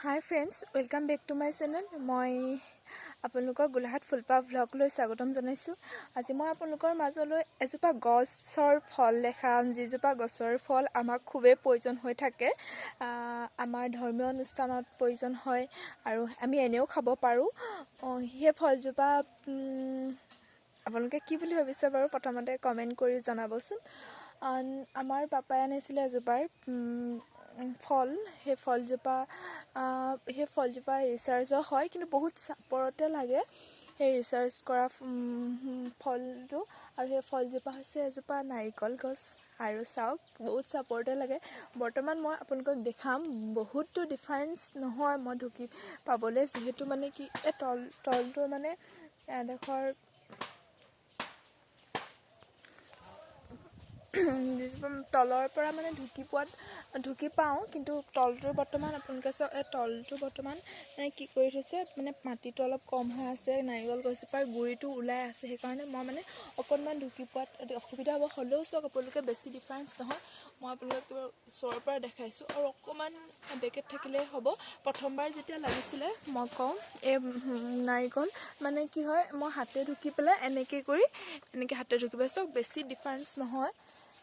Hi friends, welcome back to my channel. মই আপোনালোকক গোলাঘাট ফুলপাহ ভ্লগলৈ স্বাগতম জনাইছোঁ। আজি মই আপোনালোকৰ মাজলৈ এজোপা গছৰ ফল দেখাম, যিজোপা গছৰ ফল আমাক খুবেই প্ৰয়োজন হৈ থাকে। আমাৰ ধৰ্মীয় অনুষ্ঠানত প্ৰয়োজন হয় আৰু আমি এনেও খাব পাৰোঁ। সেই ফলজোপা আপোনালোকে কি বুলি ভাবিছে বাৰু, প্ৰথমতে কমেণ্ট কৰি জনাবচোন। আমাৰ পাপাই আনিছিলে এজোপাৰ ফল। সেই ফলজোপা ৰিচাৰ্জৰ হয়, কিন্তু বহুত চাপৰতে লাগে সেই ৰিচাৰ্জ কৰা ফলটো। আৰু সেই ফলজোপা হৈছে এজোপা নাৰিকল গছ। আৰু চাওক, বহুত চাপৰতে লাগে। বৰ্তমান মই আপোনালোকক দেখাম, বহুতো ডিফাৰেঞ্চ নহয় মই ঢুকি পাবলৈ, যিহেতু মানে কি এই তলটোৰ মানে এডোখৰ তলৰ পৰা মানে ঢুকি পোৱাত ঢুকি পাওঁ। কিন্তু তলটোৰ বৰ্তমান আপোনালোকে চাওক, এই তলটো বৰ্তমান মানে কি কৰি থৈছে, মানে মাটিটো অলপ কম হৈ আছে, নাৰিকল গছজোপাৰ গুৰিটো ওলাই আছে। সেইকাৰণে মই মানে অকণমান ঢুকি পোৱাত অসুবিধা হ'ব। হ'লেও চাওক আপোনালোকে, বেছি ডিফাৰেঞ্চ নহয়। মই আপোনালোকক কিবা ওচৰৰ পৰা দেখাইছোঁ আৰু অকণমান বেকেট থাকিলেই হ'ব। প্ৰথমবাৰ যেতিয়া লাগিছিলে, মই কওঁ, এই নাৰিকল মানে কি হয়, মই হাতে ঢুকি পেলাই এনেকৈ কৰি এনেকৈ হাতে ঢুকি পেলাই, চাওক, বেছি ডিফাৰেঞ্চ নহয়,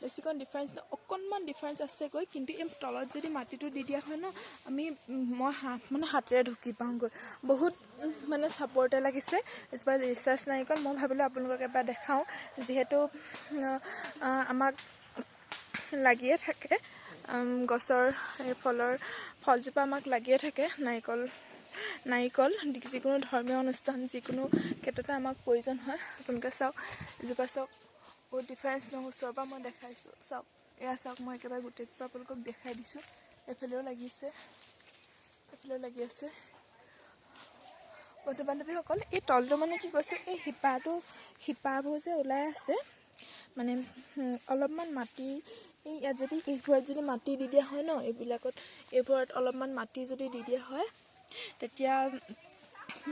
বেছিকণ ডিফাৰেঞ্চ, অকণমান ডিফাৰেঞ্চ আছেগৈ। কিন্তু এই তলত যদি মাটিটো দি দিয়া হয় ন, আমি মই মানে হাতেৰে ঢুকি পাওঁগৈ। বহুত মানে চাপৰতে লাগিছে এজোপা ৰিচাৰ্জ নাৰিকল। মই ভাবিলোঁ আপোনালোকক এবাৰ দেখাওঁ, যিহেতু আমাক লাগিয়ে থাকে গছৰ এই ফলজোপা, আমাক লাগিয়ে থাকে নাৰিকল। নাৰিকল যিকোনো ধৰ্মীয় অনুষ্ঠান, যিকোনো ক্ষেত্ৰতে আমাক প্ৰয়োজন হয়। আপোনালোকে চাওক, এজোপা চাওক, বহুত ডিফাৰেঞ্চ নহয়। ওচৰৰ পৰা মই দেখাইছোঁ, চাওক, এয়া চাওক। মই একেবাৰে গোটেইজোপা আপোনালোকক দেখাই দিছোঁ। এইফালেও লাগিছে, এইফালেও লাগি আছে। বন্ধু বান্ধৱীসকল, এই তলটো মানে কি কৈছোঁ, এই শিপাবোৰ যে ওলাই আছে, মানে অলপমান মাটি এই ইয়াত যদি এইবোৰত যদি মাটি দি দিয়া হয় ন, এইবিলাকত এইবোৰত অলপমান মাটি যদি দি দিয়া হয়, তেতিয়া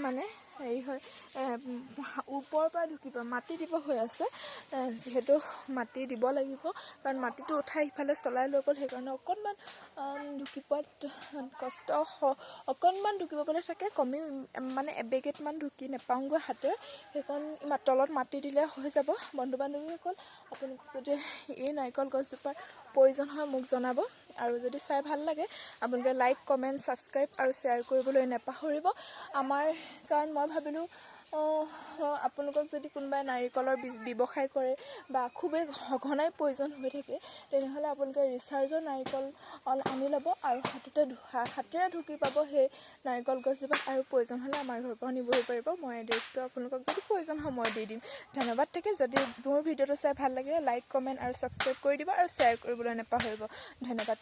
মানে হেৰি হয়, ওপৰৰ পৰা ঢুকিব। মাটি দিব হৈ আছে, যিহেতু মাটি দিব লাগিব, কাৰণ মাটিটো উঠাই সিফালে চলাই লৈ গ'ল। সেইকাৰণে অকণমান ঢুকি পোৱাত কষ্ট, অকণমান ঢুকিব পাবলৈ থাকে কমেও, মানে এবেগেটমান ঢুকি নেপাওঁগৈ হাতেৰে। সেইকণ তলত মাটি দিলে হৈ যাব। বন্ধু বান্ধৱীসকল, আপোনালোকক যদি এই নাৰিকল গছজোপাৰ প্ৰয়োজন হয়, মোক জনাব। আৰু যদি চাই ভাল লাগে, আপোনালোকে লাইক, কমেণ্ট, ছাবস্ক্ৰাইব আৰু শ্বেয়াৰ কৰিবলৈ নাপাহৰিব। আমাৰ কাৰণ মই ভাবিলোঁ, আপোনালোকক যদি কোনোবাই নাৰিকলৰ বীজ ব্যৱসায় কৰে বা খুবেই সঘনাই প্ৰয়োজন হৈ থাকে, তেনেহ'লে আপোনালোকে ৰিচাৰ্জৰ নাৰিকল আনি ল'ব আৰু হাতেৰে ঢুকি পাব সেই নাৰিকল গছজোপা। আৰু প্ৰয়োজন হ'লে আমাৰ ঘৰৰ পৰাও নিবহি পাৰিব। মই এড্ৰেছটো আপোনালোকক যদি প্ৰয়োজন হয় মই দি দিম। ধন্যবাদ থাকিল। যদি মোৰ ভিডিঅ'টো চাই ভাল লাগিলে, লাইক, কমেণ্ট আৰু ছাবস্ক্ৰাইব কৰি দিব আৰু শ্বেয়াৰ কৰিবলৈ নাপাহৰিব। ধন্যবাদ।